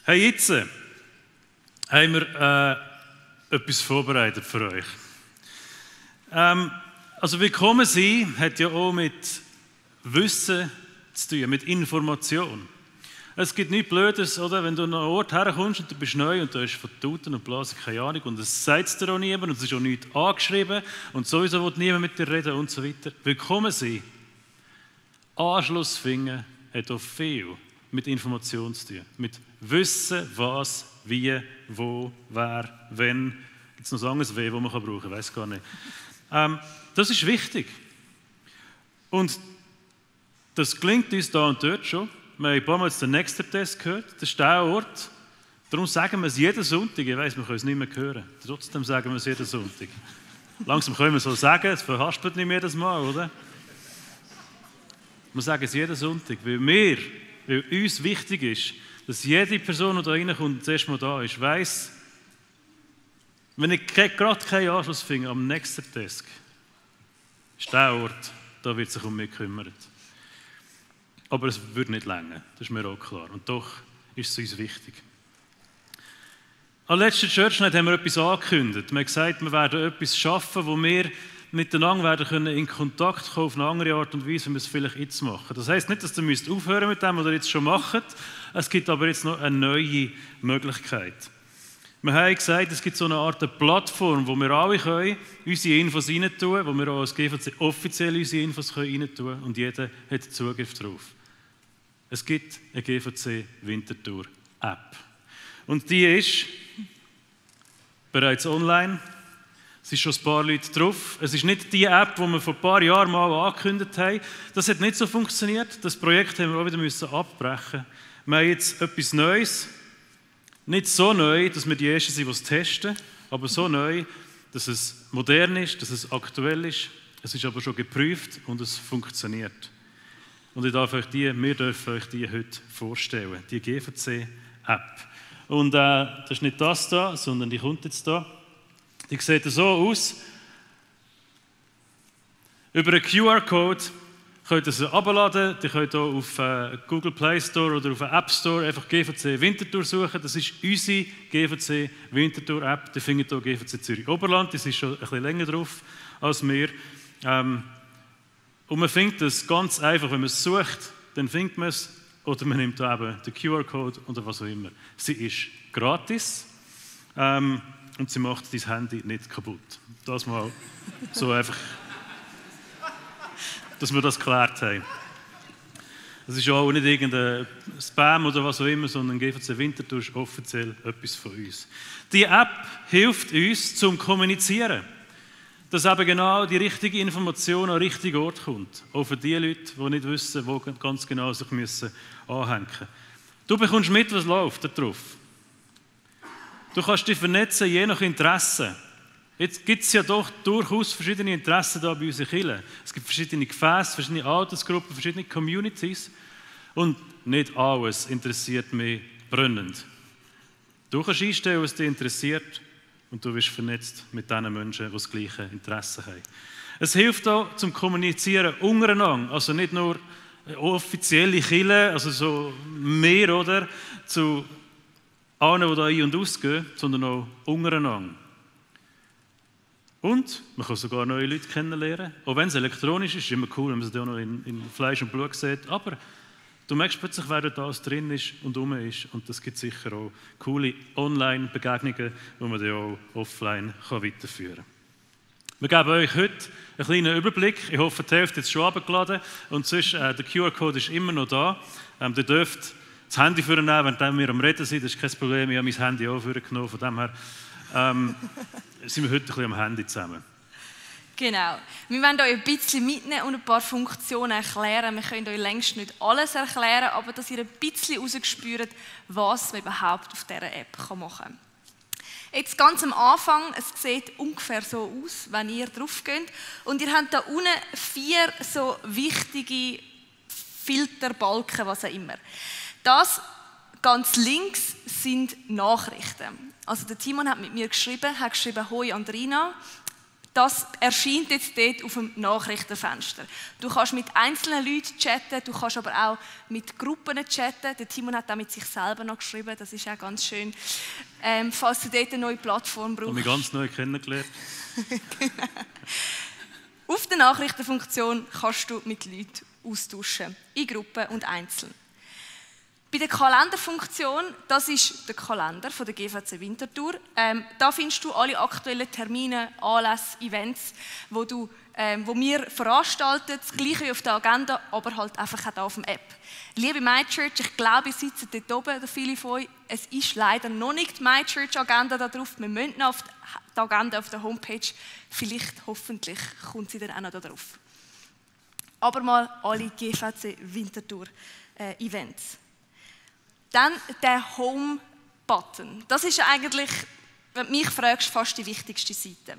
Hey, jetzt haben wir etwas vorbereitet für euch. Also willkommen sein hat ja auch mit Wissen zu tun, mit Information. Es gibt nichts Blödes, oder? Wenn du an einen Ort herkommst und du bist neu und du hast von Tuten und Blasen keine Ahnung und es sagt dir auch niemand und es ist auch nichts angeschrieben und sowieso will niemand mit dir reden und so weiter. Willkommen sein. Anschluss finden hat auch viel mit Information zu tun. Mit Wissen, was, wie, wo, wer, wenn. Gibt es noch ein anderes W, das man brauchen kann? Ich weiß gar nicht. Das ist wichtig. Und das klingt uns da und dort schon. Wir haben ein paar Mal den nächsten Test gehört. Das ist der Ort. Darum sagen wir es jeden Sonntag. Ich weiss, wir können es nicht mehr hören. Trotzdem sagen wir es jeden Sonntag. Langsam können wir es so sagen. Es verhaspelt nicht mehr jedes Mal, oder? Wir sagen es jeden Sonntag, weil uns wichtig ist, dass jede Person, die da reinkommt und das erste Mal da ist, weiss, wenn ich gerade keinen Anschluss finde am nächsten Desk, ist der Ort, da wird sich um mich gekümmert. Aber es wird nicht länger, das ist mir auch klar. Und doch ist es uns wichtig. Am letzten Church Night haben wir etwas angekündigt. Wir haben gesagt, wir werden etwas schaffen, wo wir miteinander werden können in Kontakt kommen auf eine andere Art und Weise, wie wir es vielleicht jetzt machen. Das heisst nicht, dass ihr aufhören mit dem, was ihr jetzt schon macht. Es gibt aber jetzt noch eine neue Möglichkeit. Wir haben gesagt, es gibt so eine Art Plattform, wo wir alle können, unsere Infos rein tun, wo wir auch als GVC offiziell unsere Infos rein tun können und jeder hat Zugriff darauf. Es gibt eine GVC Winterthur App. Und die ist bereits online. Es sind schon ein paar Leute drauf. Es ist nicht die App, die wir vor ein paar Jahren mal angekündigt haben. Das hat nicht so funktioniert. Das Projekt haben wir auch wieder abbrechen. Wir haben jetzt etwas Neues. Nicht so neu, dass wir die Ersten sind, die es testen, aber so neu, dass es modern ist, dass es aktuell ist. Es ist aber schon geprüft und es funktioniert. Und wir dürfen euch die heute vorstellen, die GVC-App. Und das ist nicht das da, sondern die kommt jetzt da. Die sieht so aus. Über einen QR-Code könnt ihr sie herunterladen. Ihr könnt auch auf Google Play Store oder auf den App Store einfach GVC Winterthur suchen. Das ist unsere GVC Winterthur App. Die findet auch GVC Zürich Oberland. Das ist schon ein bisschen länger drauf als wir. Und man findet es ganz einfach, wenn man es sucht, dann findet man es. Oder man nimmt da eben den QR-Code oder was auch immer. Sie ist gratis. Und sie macht dein Handy nicht kaputt. Das mal so einfach, dass wir das geklärt haben. Das ist auch nicht irgendein Spam oder was auch immer, sondern GVC Winterthur ist offiziell etwas von uns. Die App hilft uns zum Kommunizieren, dass eben genau die richtige Information an den richtigen Ort kommt. Auch für die Leute, die nicht wissen, wo ganz genau sich müssen anhängen müssen. Du bekommst mit, was läuft da drauf. Du kannst dich vernetzen, je nach Interesse. Jetzt gibt es ja doch durchaus verschiedene Interessen da bei uns in Kirche. Es gibt verschiedene Gefäße, verschiedene Altersgruppen, verschiedene Communities. Und nicht alles interessiert mich brennend. Du kannst einstellen, was dich interessiert und du wirst vernetzt mit den Menschen, die das gleiche Interesse haben. Es hilft auch zum Kommunizieren untereinander. Also nicht nur offizielle Kirche, also so mehr oder zu allen, die da ein- und ausgehen, sondern auch untereinander. Und man kann sogar neue Leute kennenlernen. Auch wenn es elektronisch ist, ist immer cool, wenn man sie auch noch in Fleisch und Blut sieht. Aber du merkst plötzlich, wer da alles drin ist und rum ist. Und das gibt sicher auch coole Online-Begegnungen, die man dann auch offline weiterführen kann. Wir geben euch heute einen kleinen Überblick. Ich hoffe, die Hälfte ist schon abgeladen. Und sonst, der QR-Code ist immer noch da. Ihr dürft das Handy vornehmen, während wir am Reden sind. Das ist kein Problem. Ich habe mein Handy auch vorgenommen. Von dem her sind wir heute ein bisschen am Handy zusammen. Genau. Wir wollen euch ein bisschen mitnehmen und ein paar Funktionen erklären. Wir können euch längst nicht alles erklären, aber dass ihr ein bisschen herausspürt, was man überhaupt auf dieser App machen kann. Jetzt ganz am Anfang, es sieht ungefähr so aus, wenn ihr drauf geht. Und ihr habt da unten 4 so wichtige Filterbalken, was auch immer. Das ganz links sind Nachrichten. Also der Timon hat mit mir geschrieben, hat geschrieben, «Hoi Andrina, Das erscheint jetzt dort auf dem Nachrichtenfenster. Du kannst mit einzelnen Leuten chatten, du kannst aber auch mit Gruppen chatten. Der Timon hat auch mit sich selber noch geschrieben, das ist auch ganz schön. Falls du dort eine neue Plattform brauchst. Ich habe mich ganz neu kennengelernt. Genau. Auf der Nachrichtenfunktion kannst du mit Leuten austauschen, in Gruppen und einzeln. Bei der Kalenderfunktion, das ist der Kalender von der GVC Winterthur. Da findest du alle aktuellen Termine, Anlässe, Events, wo wir veranstalten, das Gleiche wie auf der Agenda, aber halt einfach auch auf der App. Liebe MyChurch, ich glaube, ihr sitzt dort oben, viele von euch. Es ist leider noch nicht die MyChurch-Agenda da drauf. Wir müssen noch auf die Agenda auf der Homepage. Vielleicht, hoffentlich, kommt sie dann auch noch da drauf. Aber mal alle GVC Winterthur-Events. Dann der Home-Button. Das ist eigentlich, wenn du mich fragst, fast die wichtigste Seite.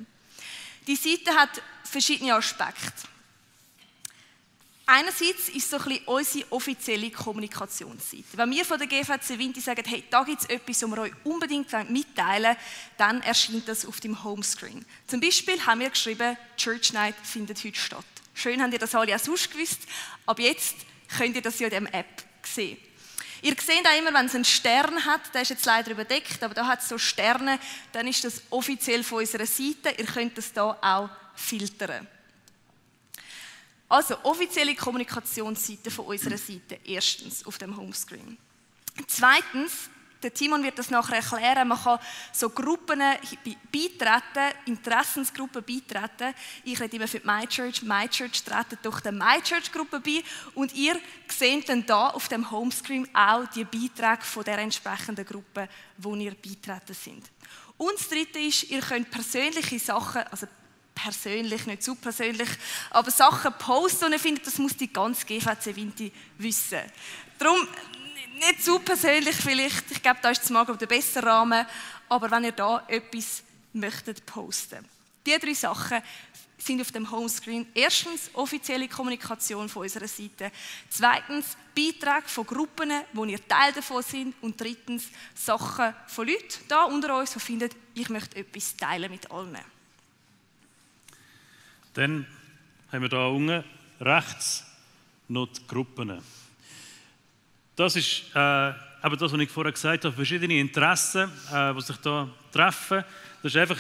Die Seite hat verschiedene Aspekte. Einerseits ist es so ein bisschen unsere offizielle Kommunikationsseite. Wenn wir von der GVC Winti sagen, hey, da gibt es etwas, was wir euch unbedingt mitteilen wollen, dann erscheint das auf dem Homescreen. Zum Beispiel haben wir geschrieben, Church Night findet heute statt. Schön, habt ihr das alle auch sonst gewusst, aber jetzt könnt ihr das ja in dieser App sehen. Ihr seht auch immer, wenn es einen Stern hat, der ist jetzt leider überdeckt, aber da hat es so Sterne, dann ist das offiziell von unserer Seite. Ihr könnt das hier auch filtern. Also, offizielle Kommunikationsseite von unserer Seite, erstens auf dem Homescreen. Zweitens, der Timon wird das nachher erklären, man kann so Gruppen beitreten, Interessensgruppen beitreten. Ich rede immer für die MyChurch. MyChurch treten durch die MyChurch-Gruppe bei und ihr seht dann hier auf dem Homescreen auch die Beiträge von der entsprechenden Gruppe, wo ihr beitreten sind. Und das Dritte ist, ihr könnt persönliche Sachen, also persönlich, nicht zu persönlich, aber Sachen posten und ihr findet, das muss die ganze GVC Winti wissen. Darum, nicht zu persönlich vielleicht, ich glaube, da ist das der bessere Rahmen, aber wenn ihr da etwas möchtet posten. Die 3 Sachen sind auf dem Homescreen. Erstens, offizielle Kommunikation von unserer Seite. Zweitens, Beiträge von Gruppen, wo ihr Teil davon sind. Und drittens, Sachen von Leuten da unter uns, die finden, ich möchte etwas teilen mit allen. Dann haben wir hier unten rechts noch die Gruppen. Das ist eben das, was ich vorher gesagt habe, verschiedene Interessen, die sich hier treffen. Das ist einfach,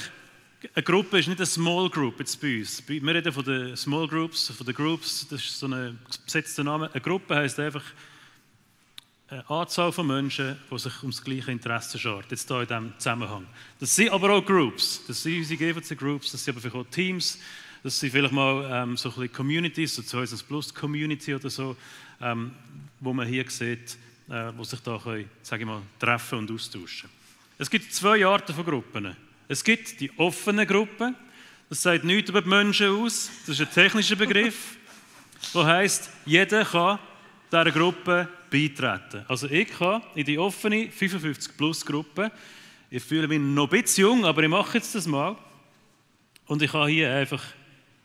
eine Gruppe ist nicht eine Small Group jetzt bei uns. Wir reden von den Small Groups, von den Groups, das ist so ein besetzter Name. Eine Gruppe heisst einfach eine Anzahl von Menschen, die sich um das gleiche Interesse schart, jetzt hier in diesem Zusammenhang. Das sind aber auch Groups, das sind unsere GVC Groups, das sind aber vielleicht auch Teams, das sind vielleicht mal so ein bisschen Communities, so 2 Plus Community oder so, wo man hier sieht, wo sich da können, sage ich mal, treffen und austauschen. Es gibt 2 Arten von Gruppen. Es gibt die offenen Gruppen, das sagt nichts über die Menschen aus, das ist ein technischer Begriff, der heisst, jeder kann dieser Gruppe beitreten. Also ich kann in die offene 55-Plus-Gruppe, ich fühle mich noch ein bisschen jung, aber ich mache jetzt das mal, und ich kann hier einfach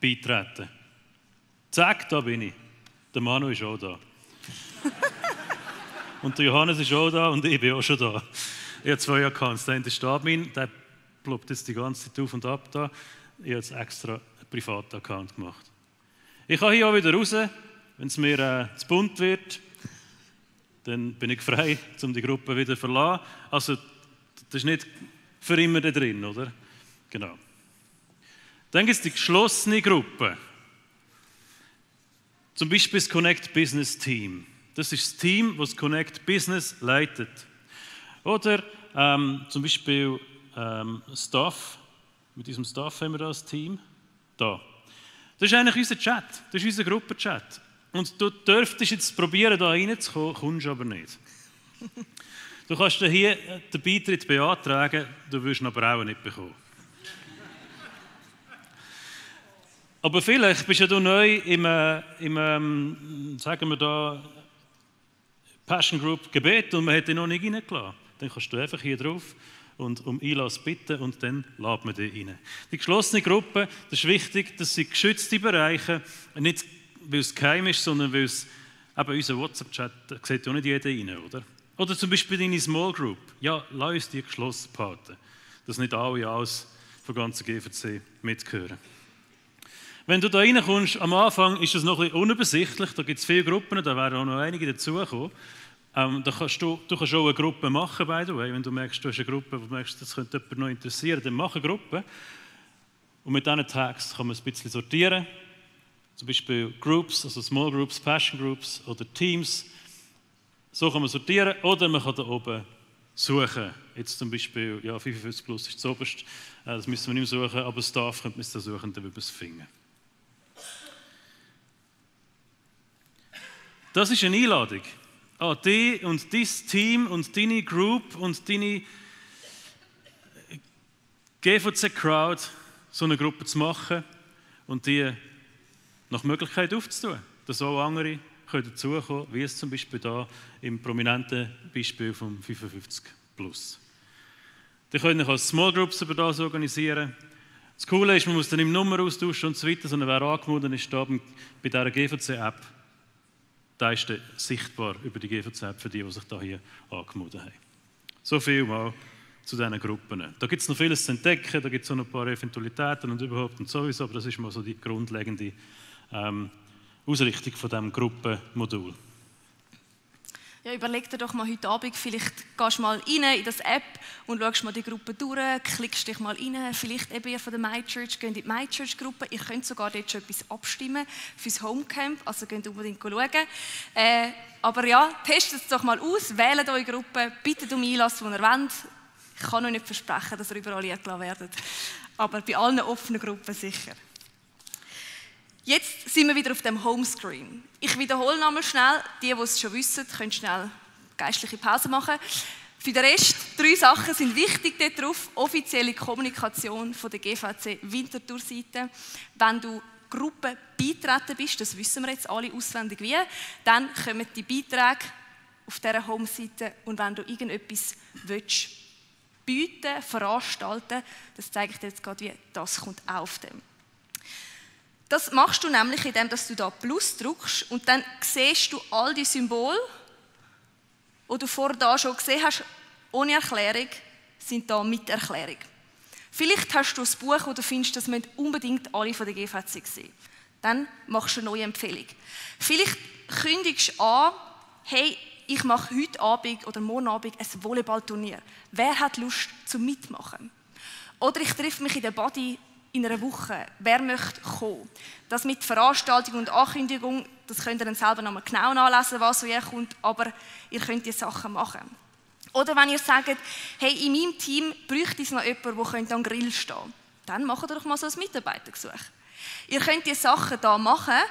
beitreten. Zack, da bin ich. Der Manu ist auch da. Und der Johannes ist auch da und ich bin auch schon da. Ich habe 2 Accounts. Der eine ist Admin, der ploppt jetzt die ganze Zeit auf und ab da. Ich habe jetzt extra einen privaten Account gemacht. Ich kann hier auch wieder raus, wenn es mir zu bunt wird. Dann bin ich frei, um die Gruppe wieder zu verlassen. Also, das ist nicht für immer da drin, oder? Genau. Dann gibt es die geschlossene Gruppe. Zum Beispiel das Connect Business Team. Das ist das Team, das Connect Business leitet. Oder zum Beispiel Staff. Mit diesem Staff haben wir da ein Team. Da. Das ist eigentlich unser Chat. Das ist unser Gruppenchat. Und du dürftest jetzt probieren, da reinzukommen, kommst aber nicht. Du kannst dir hier den Beitritt beantragen, du wirst ihn aber auch nicht bekommen. Aber vielleicht bist ja du neu im sagen wir da, Passion Group Gebet und man hat dich noch nicht reingelassen. Dann kannst du einfach hier drauf und um Einlass bitten und dann lädt man dich rein. Die geschlossene Gruppe, das ist wichtig, das sind geschützte Bereiche, nicht weil es geheim ist, sondern weil es eben unser WhatsApp-Chat, da sieht ja nicht jeder rein, oder? Oder zum Beispiel deine Small Group. Ja, lass uns die geschlossen behalten, dass nicht alle alles von ganzen GVC mitgehören. Wenn du da reinkommst, am Anfang ist es noch ein bisschen unübersichtlich, da gibt es viele Gruppen, da werden auch noch einige dazukommen. Du kannst auch eine Gruppe machen, by the way. Wenn du merkst, du hast eine Gruppe, wo du merkst, das könnte jemand noch interessieren, dann mach eine Gruppe. Und mit diesen Tags kann man es ein bisschen sortieren. Zum Beispiel Groups, also Small Groups, Passion Groups oder Teams. So kann man sortieren. Oder man kann da oben suchen. Jetzt zum Beispiel, ja, 55 plus ist das oberste. Das müssen wir nicht mehr suchen, aber Staff könnte man es da suchen, dann würde man es finden. Das ist eine Einladung an dich und dein Team und deine Group und deine GVC-Crowd, so eine Gruppe zu machen und die nach Möglichkeit aufzutun, dass auch andere dazukommen können, wie es zum Beispiel hier im prominenten Beispiel vom 55 plus. Die können sich als Small Groups über das organisieren. Das Coole ist, man muss dann im Nummer austauschen und so weiter, sondern wer angemeldet ist, da bei dieser GVC-App, da ist der sichtbar über die GVC-App für die sich da hier angemeldet haben. So viel mal zu diesen Gruppen. Da gibt es noch vieles zu entdecken, da gibt es auch noch ein paar Eventualitäten und überhaupt und sowieso, aber das ist mal so die grundlegende Ausrichtung von diesem Gruppenmodul. Ja, überleg dir doch mal heute Abend, vielleicht gehst du mal rein in das App und schaust mal die Gruppe durch, klickst dich mal rein, vielleicht eben ihr von der MyChurch, geht in die MyChurch-Gruppe, ihr könnt sogar dort schon etwas abstimmen fürs Homecamp, also geht unbedingt schauen. Aber ja, testet es doch mal aus, wählt eure Gruppe, bittet um Einlass, wo ihr wollt. Ich kann euch nicht versprechen, dass ihr überall eingeladen werdet, aber bei allen offenen Gruppen sicher. Jetzt sind wir wieder auf dem Homescreen. Ich wiederhole nochmal schnell, die es schon wissen, können schnell geistliche Pause machen. Für den Rest, 3 Sachen sind wichtig darauf. Offizielle Kommunikation von der GVC Winterthur-Seite. Wenn du Gruppe beitreten bist, das wissen wir jetzt alle auswendig wie, dann kommen die Beiträge auf dieser Home-Seite und wenn du irgendetwas willst, bieten, veranstalten, das zeige ich dir jetzt gerade, wie das kommt auch auf dem. Das machst du nämlich, indem du da Plus drückst und dann siehst du all die Symbole, die du vorher da schon gesehen hast, ohne Erklärung, sind da mit Erklärung. Vielleicht hast du ein Buch, wo du findest, das müssen unbedingt alle von der GVC sehen. Dann machst du eine neue Empfehlung. Vielleicht kündigst du an, hey, ich mache heute Abend oder morgen Abend ein Volleyballturnier. Wer hat Lust zum Mitmachen? Oder ich treffe mich in der Body in einer Woche. Wer möchte kommen? Das mit Veranstaltung und Ankündigung, das könnt ihr dann selber nochmal genau nachlesen, was so kommt, aber ihr könnt die Sachen machen. Oder wenn ihr sagt, hey, in meinem Team bräuchte es noch jemanden, der am Grill stehen könnte, dann macht ihr doch mal so ein Mitarbeitergesuch. Ihr könnt die Sachen hier machen.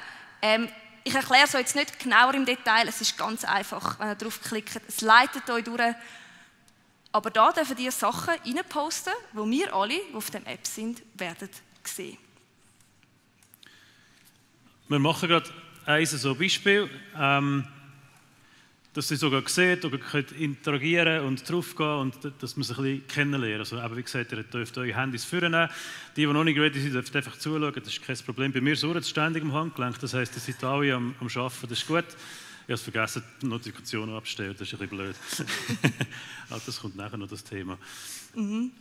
Ich erkläre es euch jetzt nicht genauer im Detail, es ist ganz einfach, wenn ihr draufklickt. Es leitet euch durch. Aber da dürfen ihr Sachen reinposten, die wir alle, die auf der App sind, werden sehen. Wir machen gerade ein Beispiel, dass Sie sogar sehen oder könnt interagieren und draufgehen und dass man sich ein bisschen kennenlernen. Also, aber wie gesagt, ihr dürft eure Handys vornehmen. Die noch nicht ready sind, dürfen einfach zuschauen, das ist kein Problem. Bei mir surrt es ständig am Handgelenk, das heisst, ihr seid alle am Arbeiten, das ist gut. Ich habe es vergessen, die Notifikationen abzustellen, das ist ein bisschen blöd. Aber das kommt nachher noch, das Thema. Mhm.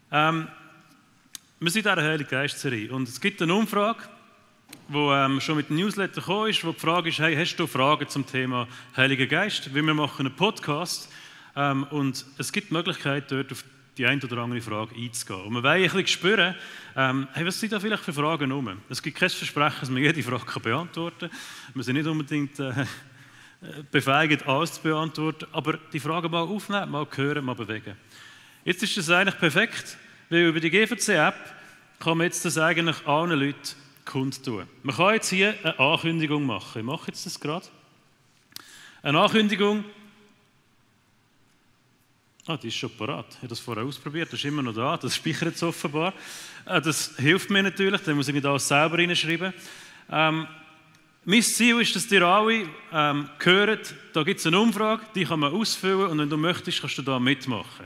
Wir sind in dieser Heilige Geist-Serie und es gibt eine Umfrage, die schon mit dem Newsletter gekommen ist, wo die Frage ist, hey, hast du Fragen zum Thema Heiliger Geist? Weil wir machen einen Podcast und es gibt die Möglichkeit, dort auf die eine oder andere Frage einzugehen. Und wir wollen ein bisschen spüren, hey, was sind da vielleicht für Fragen rum? Es gibt kein Versprechen, dass man jede Frage beantworten kann. Wir sind nicht unbedingt befähigt, alles zu beantworten, aber die Fragen mal aufnehmen, mal hören, mal bewegen. Jetzt ist das eigentlich perfekt, weil über die GVC-App kann man jetzt das eigentlich allen Leuten kundtun. Man kann jetzt hier eine Ankündigung machen. Ich mache jetzt das gerade. Eine Ankündigung. Die ist schon parat. Ich habe das vorher ausprobiert, das ist immer noch da, das speichert es offenbar. Das hilft mir natürlich, dann muss ich nicht alles selber reinschreiben. Mein Ziel ist, dass ihr alle hört, da gibt es eine Umfrage, die kann man ausfüllen und wenn du möchtest, kannst du da mitmachen.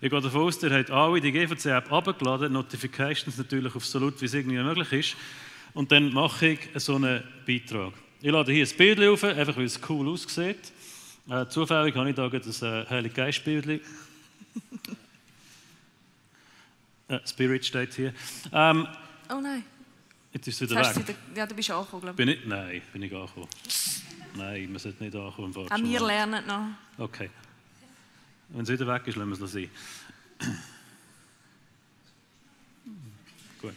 Ich gehe davon aus, ihr habt alle die GVC-App heruntergeladen, Notifications natürlich auf so laut, wie es irgendwie möglich ist. Und dann mache ich so einen Beitrag. Ich lade hier ein Bild auf, einfach weil es cool aussieht. Zufällig habe ich da das Heilige Geist-Bild. Spirit steht hier. Oh nein. Jetzt ist es wieder weg. Ja, du bist angekommen, glaube ich. Nein, bin ich angekommen. Nein, man sollte nicht ankommen. Auch wir lernen noch. Okay. Wenn es wieder weg ist, lassen wir es sein. Gut.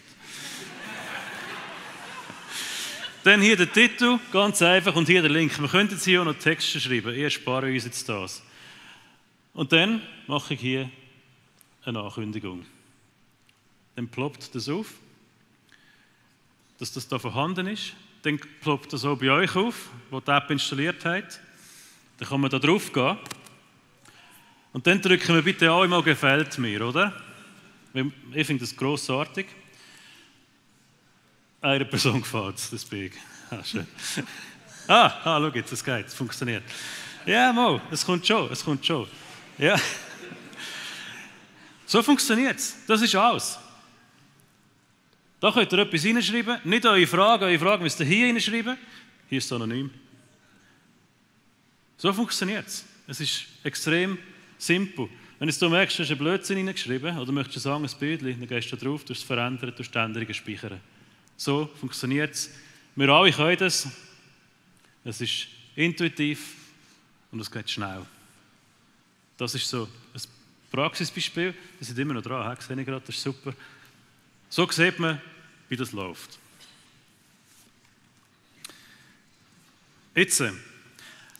Dann hier der Titel, ganz einfach, und hier der Link. Wir könnten jetzt hier auch noch Texte schreiben. Ich erspare uns jetzt das. Und dann mache ich hier eine Ankündigung. Dann ploppt das auf, dass das da vorhanden ist. Dann ploppt das auch bei euch auf, wo die App installiert habt. Dann kann man da drauf gehen. Und dann drücken wir bitte auch immer «Gefällt mir», oder? Ich finde das grossartig. Einer Person gefällt es, das Big. Schön. Schau jetzt, es geht, es funktioniert. Ja, mal, es kommt schon. Ja. So funktioniert es. Das ist alles. Da könnt ihr etwas hineinschreiben. Nicht eure Frage müsst ihr hier hineinschreiben. Hier ist es anonym. So funktioniert es. Es ist extrem simpel. Wenn du merkst, du hast einen Blödsinn hineingeschrieben oder möchtest du sagen, ein Bild, dann gehst du da drauf, du es verändern, du Änderungen speichern. So funktioniert es. Wir alle können das. Es ist intuitiv und es geht schnell. Das ist so ein Praxisbeispiel. Wir sind immer noch dran, sehe ich gerade, das ist super. So sieht man, wie das läuft. Jetzt haben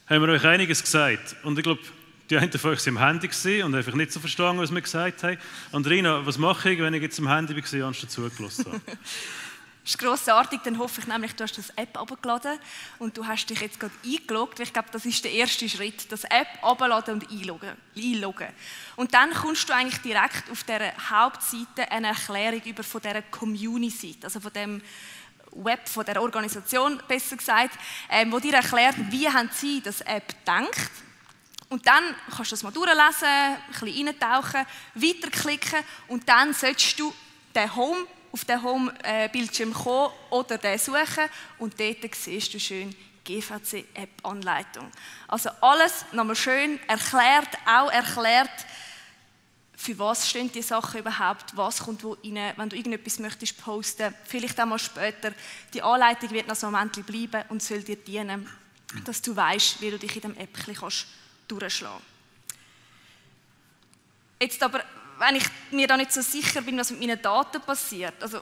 wir euch einiges gesagt. Und ich glaube, die einen von euch waren im Handy und haben einfach nicht so verstanden, was wir gesagt haben. Und Rina, was mache ich, wenn ich jetzt im Handy war, anstatt zugelassen habe? Das ist grossartig, dann hoffe ich nämlich, du hast das App heruntergeladen und du hast dich jetzt gerade eingeloggt. Ich glaube, das ist der erste Schritt, das App herunterladen und einloggen. Und dann kommst du eigentlich direkt auf dieser Hauptseite eine Erklärung über von dieser Community-Seite, also von dem Web, von der Organisation, besser gesagt, wo dir erklärt, wie haben sie das App gedacht. Und dann kannst du das mal durchlesen, ein bisschen reintauchen, weiterklicken und dann solltest du auf den Home-Bildschirm kommen oder den suchen und dort siehst du schön GVC-App-Anleitung. Also alles nochmal schön erklärt, auch erklärt, für was stehen die Sachen überhaupt, was kommt wo rein, wenn du irgendetwas möchtest posten, vielleicht auch mal später. Die Anleitung wird noch so ein Moment bleiben und soll dir dienen, dass du weißt, wie du dich in dem App durchschlagen kannst. Jetzt aber, wenn ich mir da nicht so sicher bin, was mit meinen Daten passiert, also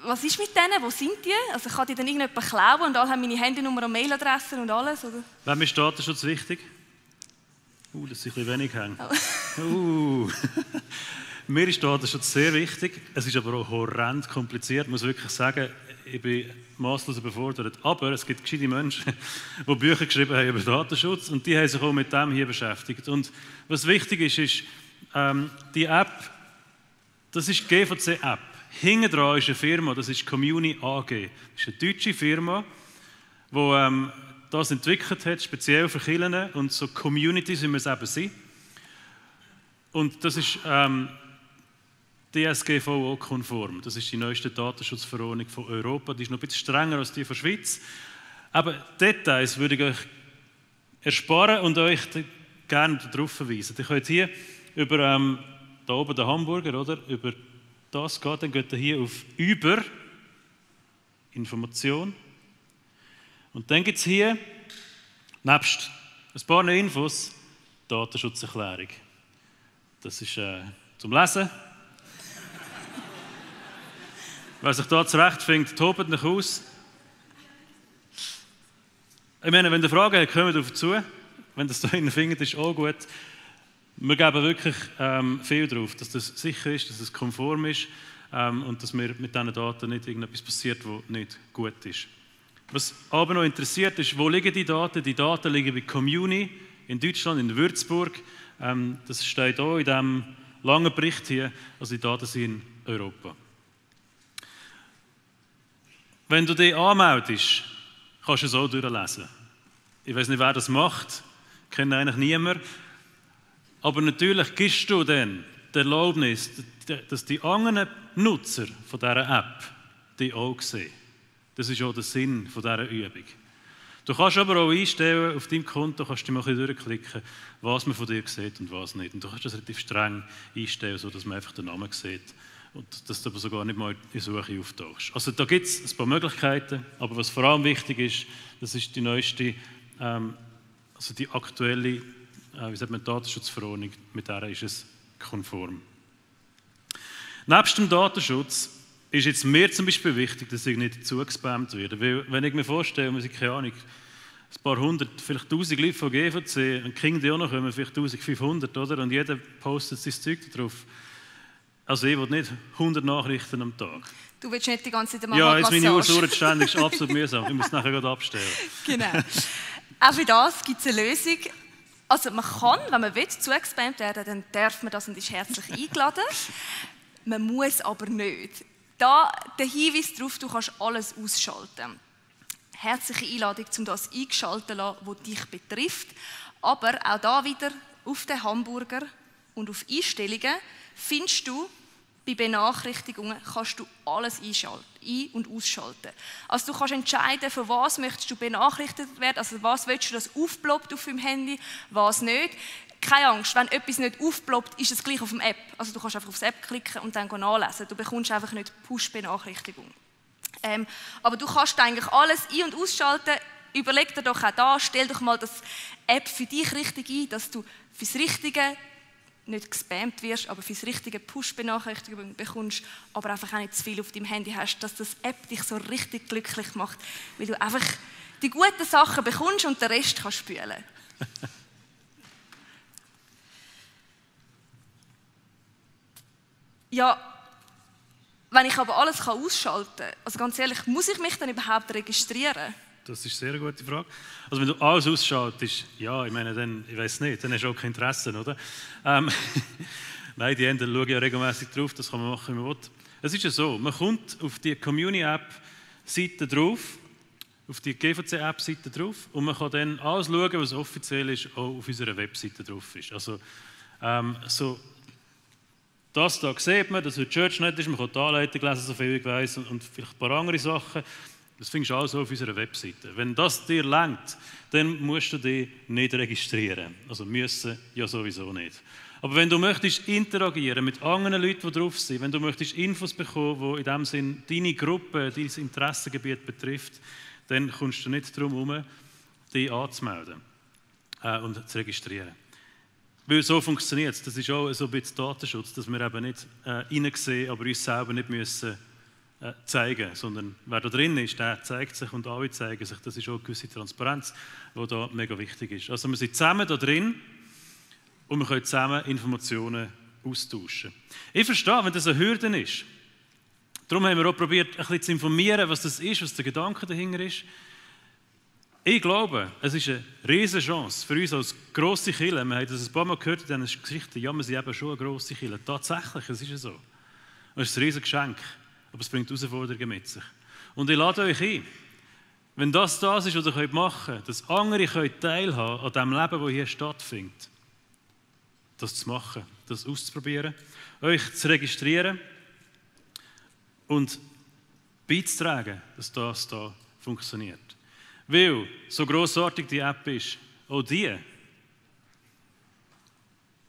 was ist mit denen, wo sind die? Also kann die dann irgendjemand klauen und alle haben meine Handynummer und Mailadresse und alles? Oder? Wem ist Datenschutz wichtig? Das ist ein bisschen wenig hängen. Mir ist Datenschutz sehr wichtig, es ist aber auch horrend kompliziert, ich muss wirklich sagen, ich bin masslos überfordert. Aber es gibt gescheite Menschen, die Bücher geschrieben haben über Datenschutz und die haben sich auch mit dem hier beschäftigt. Und was wichtig ist, die App, das ist die GVC-App. Hinten dran ist eine Firma, das ist Comuni AG. Das ist eine deutsche Firma, die das entwickelt hat, speziell für Kirchen und so Communities, wie wir es eben sind. Und das ist DSGVO-konform. Das ist die neueste Datenschutzverordnung von Europa. Die ist noch ein bisschen strenger als die von der Schweiz. Aber Details würde ich euch ersparen und euch gerne darauf verweisen. Ihr könnt hier über da oben den Hamburger, oder? Über das gehen, dann geht ihr hier auf «Über» Information. Und dann gibt es hier, nebst ein paar Infos, Datenschutzerklärung. Das ist zum Lesen. Wer sich da zurechtfindet, tobt euch aus. Ich meine, wenn ihr Fragen habt, kommt darauf zu. Wenn das da hinten findet, ist auch gut. Wir geben wirklich viel darauf, dass das sicher ist, dass es konform ist und dass mir mit diesen Daten nicht irgendetwas passiert, was nicht gut ist. Was aber noch interessiert ist, wo liegen die Daten? Die Daten liegen bei Comuni in Deutschland, in Würzburg. Das steht auch in diesem langen Bericht hier. Also die Daten sind in Europa. Wenn du dich anmeldest, kannst du es auch durchlesen. Ich weiß nicht, wer das macht. Ich kenne eigentlich niemanden. Aber natürlich gibst du dann die Erlaubnis, dass die anderen Nutzer von dieser App die auch sehen. Das ist auch der Sinn dieser Übung. Du kannst aber auch einstellen, auf deinem Konto kannst du mal ein bisschen durchklicken, was man von dir sieht und was nicht. Und du kannst das relativ streng einstellen, sodass man einfach den Namen sieht und dass du aber sogar nicht mal in Suche auftauchst. Also da gibt es ein paar Möglichkeiten, aber was vor allem wichtig ist, das ist die neueste, also die aktuelle Datenschutzverordnung, mit der ist es konform. Nebst dem Datenschutz ist jetzt mir zum Beispiel wichtig, dass ich nicht zugespammt werde. Weil, wenn ich mir vorstelle, wir sind keine Ahnung, ein paar hundert, vielleicht 1000 Leute von GVC, und Kinder, die auch noch kommen, vielleicht 1500, oder? Und jeder postet sein Zeug drauf. Also ich will nicht 100 Nachrichten am Tag. Du willst nicht die ganze Zeit Ja, jetzt meine Uhr surrt ständig, ist absolut mühsam. Ich muss nachher gerade abstellen. Genau. Auch für das gibt es eine Lösung. Also man kann, wenn man will, zugespammt werden, dann darf man das und ist herzlich eingeladen. Man muss aber nicht. Da der Hinweis darauf, du kannst alles ausschalten. Herzliche Einladung, um das eingeschaltet zu lassen, was dich betrifft. Aber auch da wieder auf den Hamburger und auf Einstellungen findest du, bei Benachrichtigungen kannst du alles ein- und ausschalten. Also du kannst entscheiden, für was möchtest du benachrichtigt werden, also was willst du, dass aufploppt auf deinem Handy, was nicht. Keine Angst, wenn etwas nicht aufploppt, ist es gleich auf dem App. Also du kannst einfach auf die App klicken und dann nachlesen. Du bekommst einfach nicht Push-Benachrichtigung. Aber du kannst eigentlich alles ein- und ausschalten. Überleg dir doch auch da, stell doch mal das App für dich richtig ein, dass du fürs Richtige nicht gespammt wirst, aber fürs richtige Push-Benachrichtigung bekommst, aber einfach auch nicht zu viel auf deinem Handy hast, dass das App dich so richtig glücklich macht, weil du einfach die guten Sachen bekommst und den Rest kannst spülen. Ja, wenn ich aber alles ausschalten kann, also ganz ehrlich, muss ich mich dann überhaupt registrieren? Das ist eine sehr gute Frage. Also wenn du alles ausschaltest, ja, ich meine, dann, ich weiß nicht, dann hast du auch kein Interesse, oder? Nein, die Enden schauen ja regelmäßig drauf, das kann man machen, wie man will. Es ist ja so, man kommt auf die Community-App-Seite drauf, auf die GVC-App-Seite drauf und man kann dann alles schauen, was offiziell ist, auch auf unserer Webseite drauf ist. Also, so das da sieht man, dass heute ChurchNet ist, man kann die Anleitung lesen, so viel ich weiss, und vielleicht ein paar andere Sachen. Das findest du alles auf unserer Webseite. Wenn das dir reicht, dann musst du dich nicht registrieren. Also müssen ja sowieso nicht. Aber wenn du möchtest interagieren mit anderen Leuten, die drauf sind, wenn du möchtest Infos bekommen, die in dem Sinn deine Gruppe, dein Interessengebiet betrifft, dann kommst du nicht darum herum, dich anzumelden und zu registrieren. Weil so funktioniert es. Das ist auch so ein bisschen Datenschutz, dass wir eben nicht reinsehen, aber uns selber nicht müssen zeigen, sondern wer da drin ist, der zeigt sich und alle zeigen sich. Das ist auch eine gewisse Transparenz, die da mega wichtig ist. Also wir sind zusammen da drin und wir können zusammen Informationen austauschen. Ich verstehe, wenn das eine Hürde ist. Darum haben wir auch probiert, ein bisschen zu informieren, was das ist, was der Gedanke dahinter ist. Ich glaube, es ist eine riesige Chance für uns als grosse Kirche. Wir haben das ein paar Mal gehört in diesen Geschichten. Ja, wir sind eben schon eine grosse Kirche. Tatsächlich, es ist ja so. Und es ist ein riesiges Geschenk, aber es bringt Herausforderungen mit sich. Und ich lade euch ein, wenn das ist, was ihr machen könnt, dass andere teilhaben an dem Leben, das hier stattfindet, das zu machen, das auszuprobieren, euch zu registrieren und beizutragen, dass das da funktioniert. Weil, so grossartig die App ist, auch die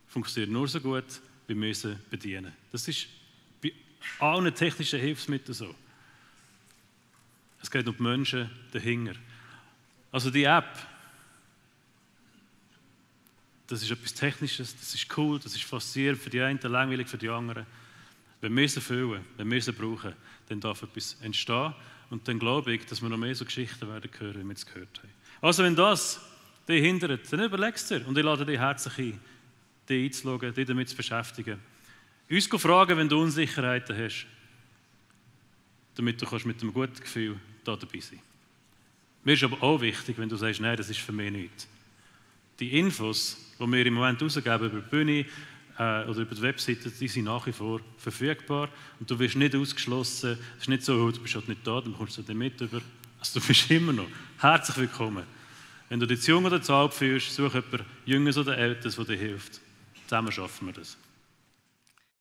funktioniert nur so gut, wie wir sie bedienen. Das ist bei allen technischen Hilfsmitteln so. Es geht um die Menschen dahinter. Also die App, das ist etwas Technisches, das ist cool, das ist faszinierend für die einen, langweilig für die anderen. Wenn wir sie füllen, wenn wir sie brauchen, dann darf etwas entstehen. Und dann glaube ich, dass wir noch mehr so Geschichten werden hören, wie wir es gehört haben. Also wenn das dich hindert, dann überlegst du dir. Und ich lade dich herzlich ein, dich einzuloggen, dich damit zu beschäftigen. Uns fragen, wenn du Unsicherheiten hast, damit du mit einem guten Gefühl da dabei sein kannst. Mir ist aber auch wichtig, wenn du sagst, nein, das ist für mich nichts. Die Infos, die wir im Moment rausgeben über die Bühne, oder über die Webseite, die sind nach wie vor verfügbar und du wirst nicht ausgeschlossen. Es ist nicht so, oh, du bist halt nicht da, dann kommst du nicht mit über. Also du bist immer noch herzlich willkommen. Wenn du dich zu jung oder zu alt fühlst, such jemanden Jüngeres oder Älteres, der dir hilft. Zusammen schaffen wir das.